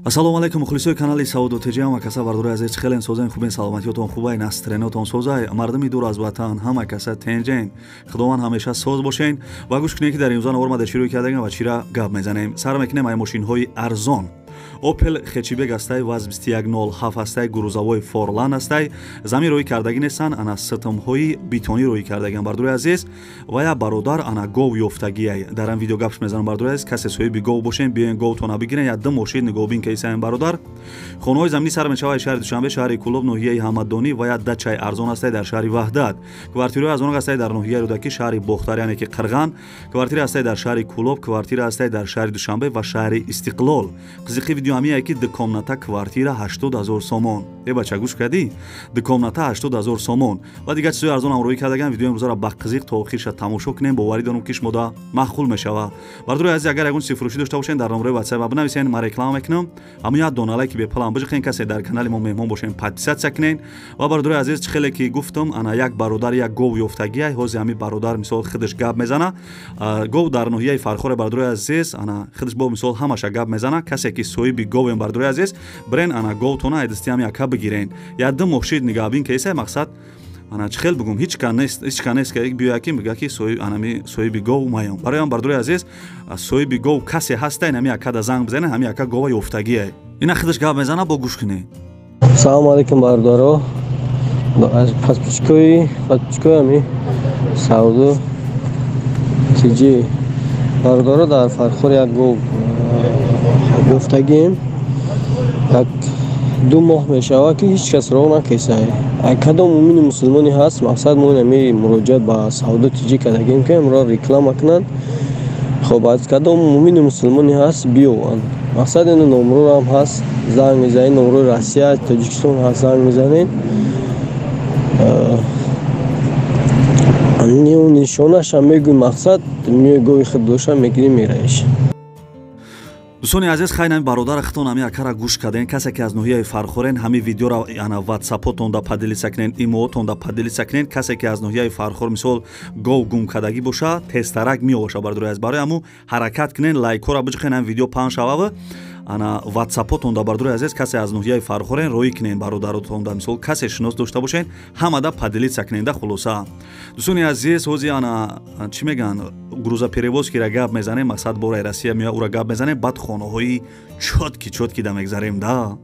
Ассалому алайкум мухлисои канали Савдо ТЖ, ҳама каса бардори азиз, хелен созен, хубен, саломатиётон хубай, настренотон созай, мардуми дур аз ватан ҳама каса тенҷен, худованд ҳамеша соз бошен. Ва гӯш кунед, ки дар имрӯза навор ма дар чиро кардагем ва чира гап мезанем. Сар мекунем ай мошинҳои арзон. Opel хечибек ҳастай, ваз 2107 ҳастай, грузовой Форлан ҳастай, замин рӯй кардагӣ нестан, ана ситмҳои бетонӣ рӯй кардагиан, бардори азиз. Ва я бародар ана гов ёфтагиай. Дар ин видео гапш мезанам, бардори азиз, касе соҳиби гов бошен, биёен говтона бигирен, я ду мошин нигоҳбин кайсаен, бародар. Хонаҳои заминӣ сар мешавад шаҳри Душанбе, шаҳри Кӯлоб, ноҳияи Ҳамадонӣ ва я дачаи арзон ҳастай дар шаҳри Ваҳдат. Квартираҳои арзон ҳастай дар ноҳияи Рӯдакӣ, шаҳри Бохтар, яъне ки Қирған. Квартира ҳастай дар шаҳри Кӯлоб, квартира ҳастай дар шаҳри Душанбе ва шаҳри Истиқлол. Қизиқи видео ҳамие ки ду комната квартира 80 000 сомон. Э бача, гӯш кардӣ? Ду комната 80 000 сомон. Ва дигар чизҳои арзон ҳам рӯй кардаган. Видеои имрӯзаро ба қизиқ то охирша тамошо кунем, боварӣ дорам, ки шумода маъқул мешавад. Бардори азиз, агар ягон чизи фурӯшӣ дошта бошен, дар номерои WhatsApp бинависен, ман реклама мекунам. Ҳамун як дона лайки бепулам биҷиқен, касе дар канали мо меҳмон бошен, подписаться кунен. Ва бардори азиз, чӣ хеле ки гуфтам, ана як бародар як гов ёфтагиай. Ҳозир ҳамин бародар мисол худаш гап мезана. Гов дар ноҳияи Фархоре, бардори азиз, ана худаш бо мисол ҳамаша гап мезана. Касе ки соҳиби говем, бардори азиз, бирен ана говтона айдасти ҳами яка бигирен. Я ду мошин нигаҳбин кайсай, мақсад ана чӣ хел бугум, ҳеч ка нест, ҳеч ка нест, ки биёя ки мега ки соҳиб анами соҳиби гов маям. Барои ҳам, бардори азиз, соҳиби гов касе ҳаста, ин ҳами якада занг бизанед, ҳами яка гова ёфтагиай. Ина худаш гап мезана, бо гӯш кунед. Салому алайкум, бародаро, аз подписчикои ҳами Савдо ТЖ. Бародаро, дар Фархор як гов ёфтагием. Як 2 моҳ мешавад, ки ҳеҷ кас роҳ накесае. Кадом муъмини мусулмоне ҳаст, мақсад мо ами муроҷиат ба Савдо ТЖ кардагем, ки амро реклама кунанд. Хоб, аз кадом муъмини мусулмоне ҳаст, биёванд. Мақсад ин номрорам ҳаст, занг мезанед, номрои Россия, Тоҷикистон ҳаст, занг мезанед. Нишонашам мегӯем, мақсад меои гови худ доша мегирӣ, мераиш. Дӯстони азиз, хайр, ҳами бародари худтон ҳами акара гӯш карден. Касе ки аз ноҳияи Фархорен, ҳами видеоро ана ватсапотонда поделиться кунен, имоотонда поделиться кунен. Касе ки аз ноҳияи Фархор мисол гов гум кардагӣ боша, тезтарак меоша, бардори азиз. Барои ҳаму ҳаракат кунен, лайкҳоро биҷиқен, ҳами видео паҳн шавава. Ана ватсапотонда, бардори азиз, касе аз ноҳияи Фархорен, роӣ кунен бародаротонда, мисол касе шинос дошта бошен, ҳамада поделиться куненда. Хулоса, дӯстони азиз, ҳози ана чӣ мегӯянд, грузоперевозкира гап мезанем, мақсад бораи Россия меоя, ура гап мезанем, баъд хонаҳои чёткий чёткий да мегзарем да.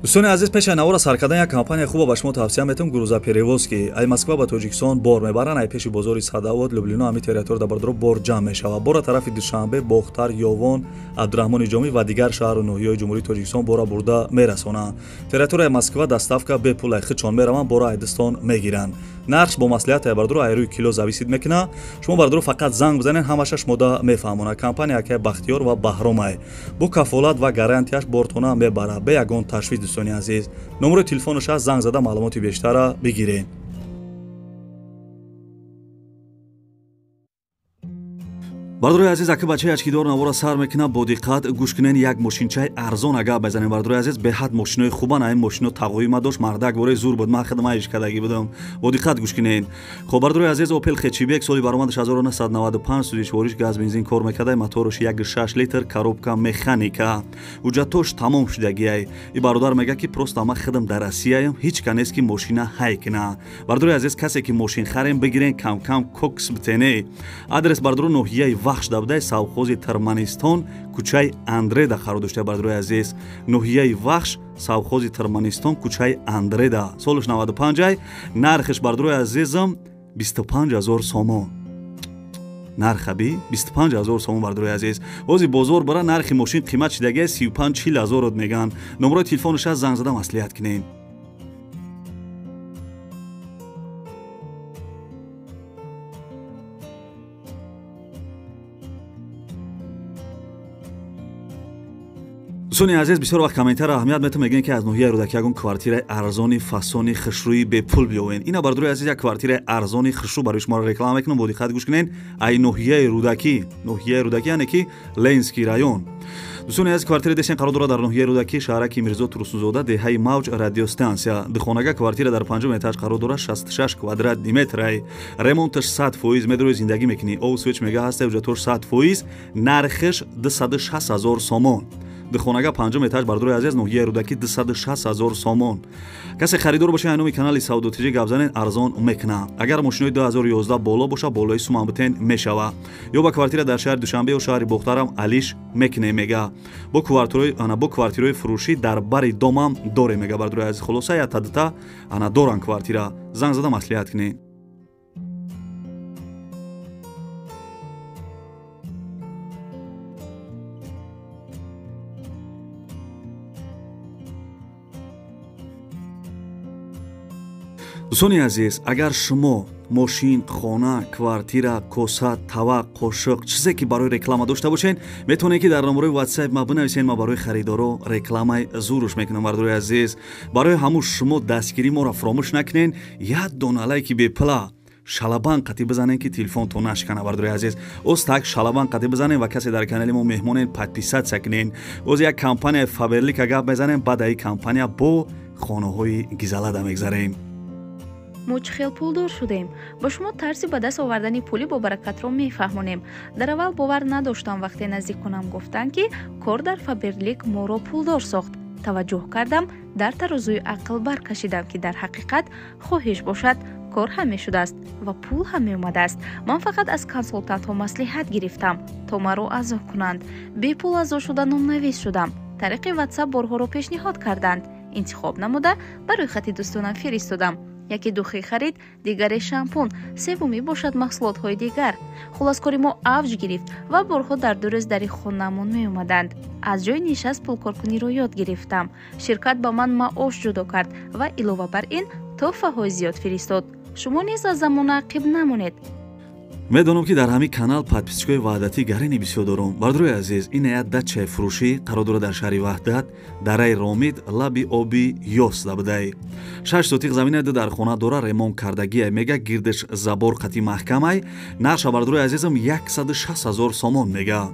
Дӯстони азиз, пеш аз навора сар кардан як компания хуба ба шумо тавсия метавам, грузоперевозки. Ай Москва ба Тоҷикистон бор мебаранд, ай пеши бозори Садовод, Люблино, ҳами территория да бардоро бор ҷамъ мешавад. Бора тарафи Душанбе, Бохтар, Ёвон, Абдураҳмони Ҷомӣ ва дигар шаҳру ноҳияҳои Ҷумҳурии Тоҷикистон бора бурда мерасонанд. Территорияи Москва доставка бепул, ай худшон мераванд, бора айдистон мегиранд. Нархш бо маслиҳат, ай бардоро, ай рӯи кило зависит мекунад. Шумо, бардоро, фақат занг бизанед, ҳамаша шумода мефаҳмонад. Компания акай Бахтиёр ва Баҳромай. Бо кафолат ва гарантияш бортона мебарад, бе ягон ташвиш. Дӯстони азиз, номерои телефонаш ҳаст, занг зада маълумоти бештарра бигиред. Бардорои азиз, ака бачаи ачкидор навора сар мекунад, бо диққат гӯш кунен. Як мошинчаи арзон агар мезанем, бардорои азиз, беҳад мошинои хубан. Ин мошино тағои ма дошт, мардак бораи зур буд, ман худам айш кардагӣ будам. Бо диққат гӯш кунен. Хоб, бардорои азиз, Opel хечибек, соли баромадаш 1995, сӯзишвориш газ, бензин кор мекарда, мотораш 1,6 литр, коробка механика, ҳуҷҷатош тамом шудагиай. И бародар мега, ки просто ман худам дар Россияям, ҳеҷ ка нест, ки мошина ҳай куна. Бардорои азиз, касе ки мошин харем, бигирен, камкам кокс битене. Адрес, бардоро, ноҳияи Вахш давдаи совхози Туркманистон, кӯчаи Андреда қарор дошта. Бардорои азиз, ноҳияи Вахш, совхози Туркманистон, кӯчаи Андреда. Солаш 95, нархиш, бардорои азизам, 25 000 сомон. Нархаби 25 000 сомон. Бардорои азиз, ҳозир бозор бара, нархи мошин қимат шидагия, 35-40 ҳазорот мегӯянд. Номерои телефонаш аст, занг зада маслиҳат кунед. Дӯстони азиз, бисёр вақт комментарро аҳамият метам, мегӯянд, ки аз ноҳияи Рӯдакӣ ягон квартираи арзони фасони хушрӯи бепул биёвен. Ина, бардорои азиз, як квартираи арзони хушрӯ барои шуморо реклама мекунам, бо диққат гӯш кунед. Ай ноҳияи Рӯдакӣ, ноҳияи Рӯдакӣ, яъне ки Ленинский район. Дӯстони азиз, квартира десен қарор дорад дар ноҳияи Рӯдакӣ, шаҳраки Мирзо Турсунзода, деҳаи Мавҷ, радиостансия. Духонага квартира дар панҷум этаж қарор дорад, 66 квадратный метрай. Ремонташ 100%, медрои зиндагӣ мекунӣ. Ов свет мега ҳаста, ҳуҷҷатош 100%, нархаш 260 ҳазор сомон. Духонага панҷум этаж, бардорои азиз, ноҳияи Рӯдакӣ, 260 ҳазор сомон. Касе харидор боша, ай номи канали Савдо ТЖ гап занен, арзон мекуна. Агар мошинои 2011 боло боша, болои сумам битен мешава. Ё ба квартира дар шаҳри Душанбе ё шаҳри Бохтарам алиш мекунем, мега. Бо квартираи ана бо квартираи фурӯшӣ дар бари домам дорем, мега, бардорои азиз. Хулоса, я тадта ана доран квартира. Занг зада маслиҳат кунед. Дӯстони азиз, агар шумо мошин, хона, квартира, коса, тавақ, қошиқ, чизе ки барои реклама дошта бошед, метавонед, ки дар номерои WhatsApp ма бинависед. Ма барои харидоро рекламаи зуруш мекунам. Бардорои азиз, барои ҳамун шумо дастгирӣ моро фаромӯш накунед. Як дона лайки бепула шалабан қатӣ бизанед, ки телефонтон нашкана. Бардорои азиз, оз так шалабан қатӣ бизанед ва касе дар канали мо меҳмонед, подписаться кунед. Оз як компанияи Фаберлика гап мезанем, баъд аи компания бо хонаҳои гизалада мегзарем. Мо чӣ хел пулдор шудем? Ба шумо тарзи ба даст овардани пули бобаракатро мефаҳмонем. Дар аввал бовар надоштам, вақте наздиконам гуфтанд, ки кор дар Фаберлик моро пулдор сохт. Таваҷҷӯҳ кардам, дар тарозуи ақл баркашидам, ки дар ҳақиқат хоҳиш бошад, кор ҳам мешудааст ва пул ҳам меомадааст. Ман фақат аз консултантҳо маслиҳат гирифтам, то маро аъзо кунанд. Бепул аъзо шуда номнавис шудам. Тариқи WhatsApp борҳоро пешниҳод карданд. Интихоб намуда, ба рӯйхати дӯстонам фиристодам. Яке духӣ харид, дигаре шампун, севумӣ бошад маҳсулотҳои дигар. Хулос, кори мо авҷ гирифт ва борҳо дар 2 рӯз дари хонаамон меомаданд. Аз ҷои нишаст пулкоркуниро ёд гирифтам. Ширкат ба ман маош ҷудо кард ва илова бар ин тӯҳфаҳои зиёд фиристод. Шумо низ аз замона ақиб намонед. Медонам, ки дар ҳамин канал подписчикои ваҳдатӣ гарини бисёр дорум. Бардорои азиз, ин як дачаи фурӯшӣ қарор дорад дар шаҳри Ваҳдат, дараи Ромид, лаби оби Ёс дабудай. 6 сотиқ замина, ду дар хона дора, ремонт кардагия, мега, гирдаш забор қати маҳкамай. Нарша, бардорои азизам, 160 ҳазор сомон мега.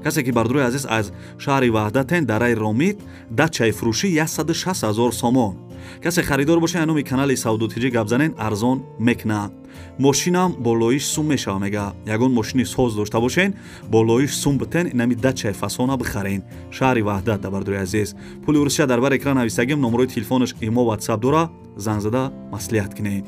Касе ки, бардорои азиз, аз шаҳри Ваҳдатен, дараи Ромид, дачаи фурӯшӣ 160 ҳазор сомон. Касе харидор боша, номи канали Савдо ТЖ гап занен, арзон мекуна. Мошинам болоиш сум мешава, мега. Ягон мошини соз дошта бошен, болоиш сум битен, инами дачаи фасона бихарен. Шаҳри Ваҳдат да, бардорои азиз. Пули урусия дар бар экран нависагим, номерои телефонаш имо, WhatsApp дора, занг зада маслиҳат кунед.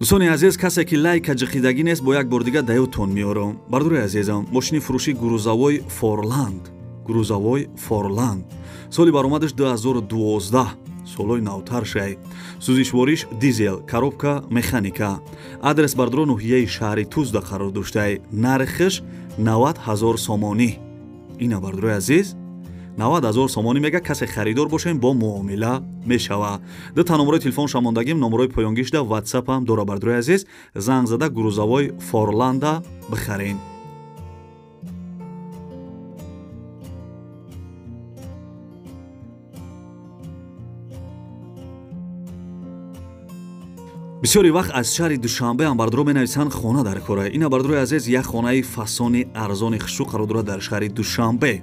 Дӯстони азиз, касе ки лайка ҷиқидагӣ нест, бо як бор дига даётон меорам. Бардорои азизам, мошини фурӯши грузовой Форланд, грузовой Форланд, соли баромадаш 2012, солҳои навтар шай. Сӯзишвориш дизел, коробка механика. Адрес, бардоро, ноҳияи шаҳри Тузда қарор доштай. Нархиш 90 ҳазор сомонӣ. Ина, бардорои азиз, 90 ҳазор сомонӣ мега. Касе харидор бошем, бо муомила мешава. Дута номерои телефонша мондагим, номерои поёнгишда ватсапам дора. Бардорои азиз, занг зада грузовой Форланда бихарен. Бисёри вақт аз шаҳри Душанбеам, бардоро, менависанд, хона дар кора. Ина, бардорои азиз, як хонаи фасони арзони хушрӯ қарор дорад дар шаҳри Душанбе.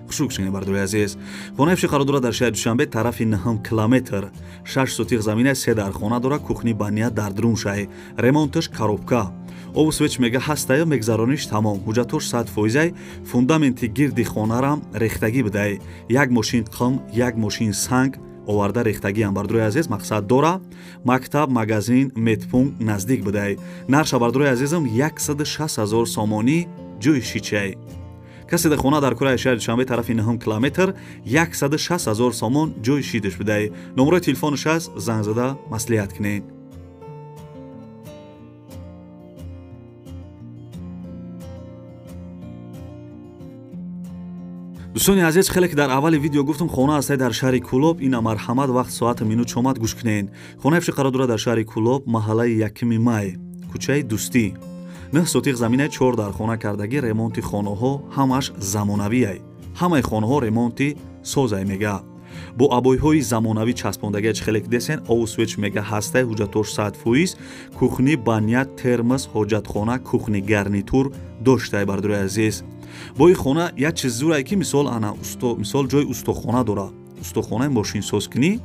Хушук шунед, бардорои азиз, хонаи фурӯшӣ қарор дорад дар шаҳри Душанбе, тарафи 9 километр, 6 сотиқ замина, се дар хона дорад, кухни баня дар дарун шай, ремонташ коробка, обу свет мега ҳастаю, мегзарониш тамом, ҳуҷҷатош 100%, фундаменти гирди хонарам рехтагӣ будай. Як мошин қум, як мошин санг оварда рехтагиам, бардорои азиз, мақсад дора. Мактаб, магазин, медпункт наздик будай. Нарша, бардорои азизам, 160 ҳазор сомонӣ, ҷои шичай. Касе дар хона дар кураи шаҳри Душанбе, тарафи 9 километр, 160 ҳазор сомон, ҷои шидаш будай. Номерои телефонаш аст, занг зада маслиҳат кунед. Дӯстони азиз, хеле ки дар аввали видео гуфтам, хона ҳастай дар шаҳри Кӯлоб. Ина марҳамат, вақт соату минут шомад, гӯш кунед. Хонаи пеши қарор дорад дар шаҳри Кӯлоб, маҳаллаи 1 май, кӯчаи Дӯстӣ. 9 сотиқ заминаи 4 дар хона кардагӣ, ремонти хонаҳо ҳамаш замонавиай. Ҳамаи хонаҳо ремонти созай мега. Бо обойҳои замонавӣ часпондагия чӣ хеле ки десен, ову свеч мега ҳастай, ҳуҷҷатош 100%, кухни, баня, термос, ҳоҷатхона, кухни гарнитур доштай бардори азиз. Бо ин хона як чиз зурае ки мисол ана усто, мисол ҷои устохона дора, устохонаи мошинсозкунӣ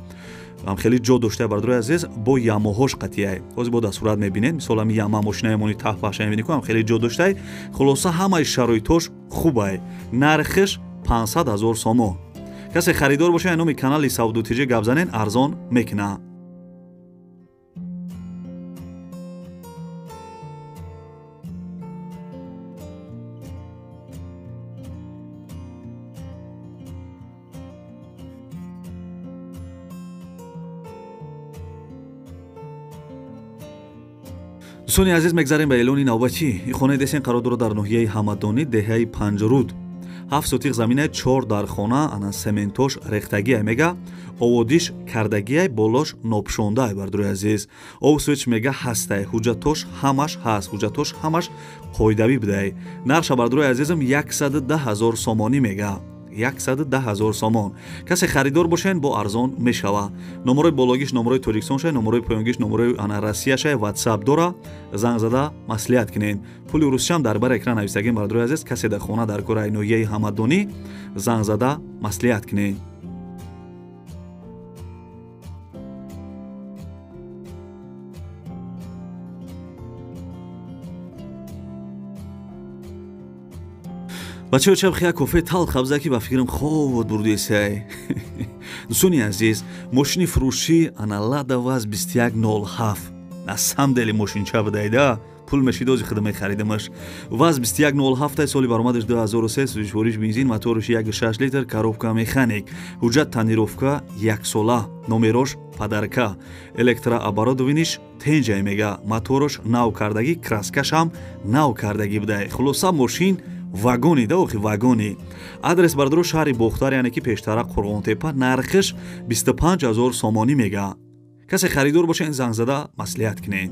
ам хеле ҷо доштай бардори азиз, бо ямоҳош қатияй. Ҳозир бо дар сурат мебинед, мисол ами яма мошинаи мони таҳпаша мебинед ку, ам хеле ҷо доштай. Хулоса ҳамаи шароитош хубай. Нархиш 500 000 сомон. Касе харидор боша, номи канали Савдо ТЖ гап занен, арзон мекуна. Дӯстони азиз, мегзарем ба эълони навбатӣ. Ин хонаи десен қарор дорад дар ноҳияи Ҳамадонӣ, деҳаи Панҷруд. 7 сотиқ заминаи 4 дар хона, ана сементош рехтагиай мега, оводиш кардагиай, болош нопшондаай бардори азиз. Овсвеч мега ҳастай, ҳуҷҷатош ҳамаш ҳаст, ҳуҷҷатош ҳамаш қоидавӣ будай. Нарша бардори азизам 110 000 сомонӣ мега. 110 000 сомон. Касе харидор бошен, бо арзон мешава. Номерои бологиш номерои Тоҷикистон шай, номерои поёнгиш номерои ана Россия шай, WhatsApp дора, занг зада маслиҳат кунед. Пули русшам дар бар экран нависагем бардори азиз, касе дар хона дар кораи ноҳияи Ҳамадонӣ занг зада маслиҳат кунед. Бачаҳо, чаб хия кофе талх хабза ки ба фикрам хобот бурдесай. Дӯстони азиз, мошини фурӯшӣ ана Лада ВАЗ 2107. На самом деле мошинча будайда, пул мешидози худам мехаридамаш. ВАЗ 2107 соли баромадаш 2003, сӯзишвориш бензин, мотораш 1.6 литр, коробка механик, ҳуҷҷат тонировка 1 сола, номерош подарка, электрооборудованиш тенҷай мега, мотораш нав кардагӣ, краскашам нав кардагӣ будай. Хулоса мошин вагони да, охи вагони. Адрес бардоро шаҳри Бохтар, яъне ки пештара Қурғонтепа, нархиш 25 000 сомонӣ мега. Касе харидор боша, ин занг зада маслиҳат кунед.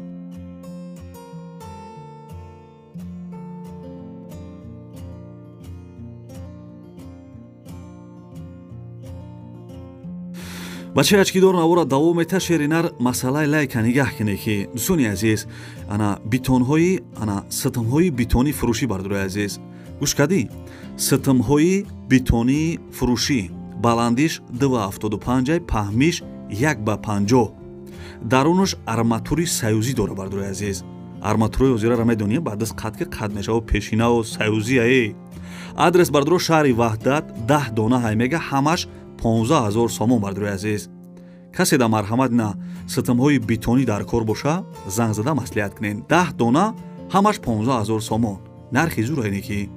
Бачаи ачкидор навора давом мета, шеринар масъалаи лайка нигаҳ кунед ки дӯстони азиз, ана битонҳои, ана ситмҳои битонӣ фурӯшӣ бардори азиз. Гӯш кардӣ? Ситмҳои битонии фурӯшӣ, баландиш 2,75, паҳмиш 1,50. Дарунаш арматури союзӣ дора бардори азиз. Арматурои ҳозираро медонӣ, баъд аз қад ки қад мешава пешинаву союзия. Адрес бардоро шаҳри Ваҳдат, 10 дона ҳай мега, ҳамаш 15 000 сомон бардори азиз. Касе да марҳамат на ситмҳои битонӣ дар кор боша, занг зада маслиҳат кунед. 10 дона ҳамаш 15 000 сомон. Нархи зур айне ки.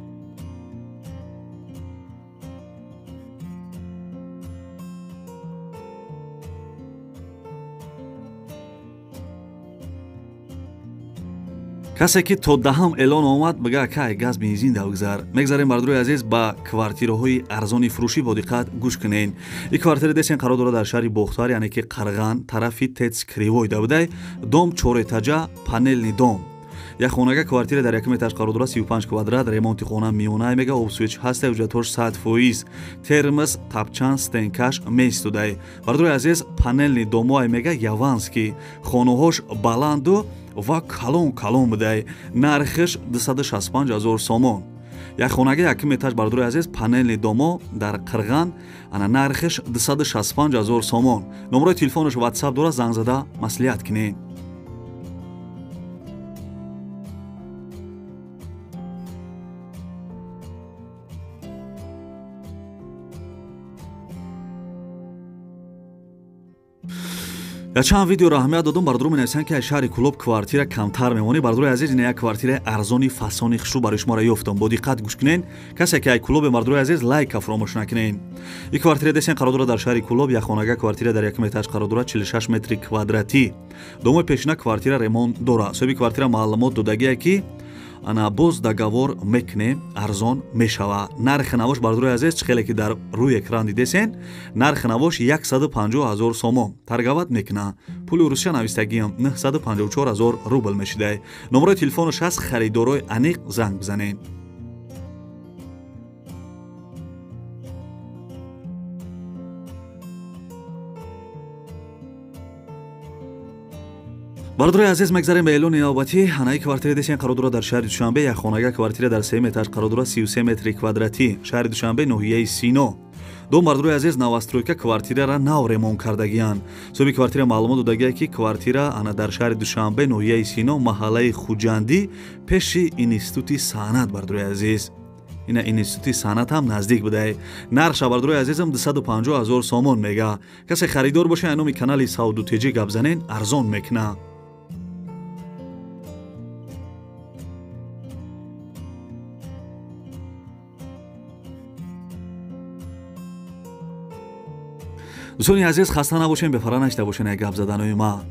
Касе ки то даҳам эълон омад, бига кай газ бензин давгзар. Мегзарем бардорои азиз ба квартираҳои арзони фурӯшӣ, бо диққат гӯш кунед. Ин квартира десен қарор дорад дар шаҳри Бохтар, яъне ки Қарған, тарафи ТЭЦ Кривой давудай, дом чоретаҷа, панельный дом. Як хонага квартира дар якум этаж қарор дорад, 35 квадрат, ремонти хона миёна мега, обсвеч ҳаста, ҳуҷҷатҳош 100%, термос, тапчан, стенкаш местудай. Бардорои азиз, панельный домоай мега, яванский, хонаҳош баланду ва калон калон будай. Нархиш 265 000 сомон. Як хонага якум этаж бардорои азиз, панельный домо дар Қирған, ана нархиш 265 000 сомон. Номерои телефонаш WhatsApp дорад, занг зада маслиҳат кунед. Я чанд видеоро аҳамият додум, бардору менависанд ки аз шаҳри Кӯлоб квартира камтар мемонӣ. Бардори азиз, ин як квартираи арзони фасони хушрӯ барои шуморо ёфтам. Бо диққат гӯш кунед. Касе ки ай Кӯлобе, бардори азиз, лайка фаромӯш накунед. Ин квартира десен қарор дорад дар шаҳри Кӯлоб, як хонага квартира дар якум этаж қарор дорад, 46 метри квадратӣ. Домои пешина квартира ремонт дорад. Соҳиби квартира маълумот додагие ки Ана боз договор мекунем, арзон мешава. Нархи навош бардорои азиз, чӣ хеле ки дар рӯи экран дидесен, нархи навош 150 000 сомон. Торговать мекуна. Пули русия навистагиам 954 000 рубл мешидай. Номерои телефонаш ҳаст, харидорои аниқ занг бизанед. Бародарои азиз, мегзарем ба эълони навбатӣ. Анаи квартира десен қарор дорад дар шаҳри Душанбе, як хонага квартира дар 3 этаж қарор дорад, 33 метри квадратӣ, шаҳри Душанбе, ноҳияи Сино. Дом бародарои азиз, новостройка, квартирара нав ремонт кардагиянд. Соҳиби квартира маълумот додагия, ки квартира ана дар шаҳри Душанбе, ноҳияи Сино, маҳаллаи Хуҷандӣ, пеши институти санъат, бародарои азиз. Ина институти санъат ҳам наздик будай. Нархша бародарои азизам 250 000 сомон мега. Касе харидор боша, номи канали Савду ТЖ гап занен, арзон мекуна. Дӯстони азиз, хаста набошем, бефара нашта бошен як гап заданои ма.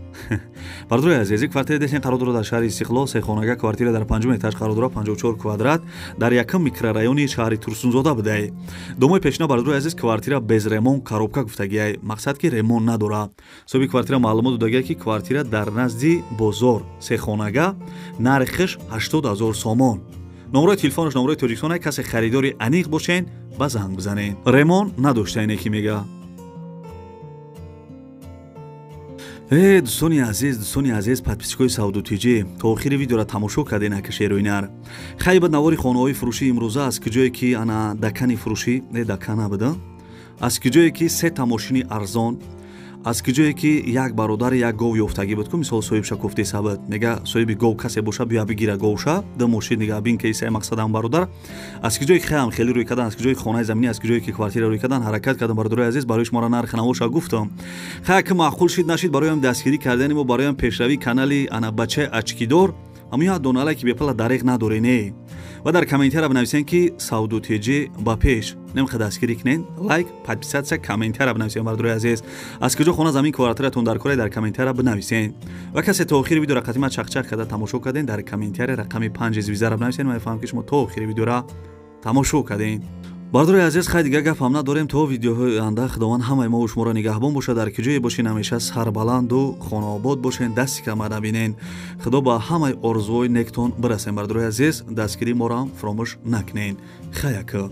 Бародарои азиз, квартира десен қарор дорад дар шаҳри Истиқлол, сехонага квартира дар 5 этаж қарор дорад, 54 квадрат, дар якум микрорайони шаҳри Турсунзода будай. Домои пешина бародарои азиз, квартира без ремонт, коробка гуфтагиай, мақсад ки ремонт надорад. Соҳиби квартира маълумот додагия, ки квартира дар назди бозор, сехонага, нархиш 80 000 сомон. Номерои телефонаш номерои Тоҷикистон, касе харидори аниқ бошен, ба занг бизанед. Ремонт надошта ине ки мега. Дӯстони азиз, дӯстони азиз, подписчикои Савду ТЖ, то охири видеора тамошо карден акашероинар. Хай бад навори хонаҳои фурӯшӣ имрӯза, аз куҷое ки ана дакани фурӯшӣ, не дака набуда, аз куҷое ки сета мошини арзон, аз куҷое ки як бародар як гов ёфтагӣ буд, ку мисол соҳибша кофтеса буд, мега соҳиби гов касе боша, бия бигира говша, ду мошин нига бин кейсаи мақсадам бародар. Аз куҷое ки хаям хеле рӯй кардан, аз куҷое ки хонаи заминӣ, аз куҷое ки квартира рӯй кардан, ҳаракат кардам бародарои азиз, барои шуморо нархи навоша гуфтам. Хая ки маъқул шид нашид, бароям дастгирӣ кардани мо, бароям пешравии канали ана бачаи очкидор, ҳамин як доналае ки бепала дареғ надоре не. Ва дар комментария бинависен, ки Савду ТЖ ба пеш. Немха дастгирӣ кунен, лайк, подписаться, комментария бинависен бародарои азиз. Аз куҷо хона замин квартиратон дар кора, дар комментария бинависен. Ва касе то охири видеора қатима чақчақ карда тамошо карден, дар комментария рақами 5 звездара бинависен, ман мефаҳмам, ки шумо то охири видеора тамошо карден. Бародарои азиз, хай дигар гап ҳам надорем. То видеоҳои оянда Худованд ҳамаи мо шуморо нигаҳбон бошад. Дар куҷое бошен, ҳамеша сарбаланду хонаобод бошен, дасти кама набинен. Худо ба ҳамаи орзуҳои нектон бирасем. Бародарои азиз, дастгирии моро ҳам фаромӯш накунен. Хаяка.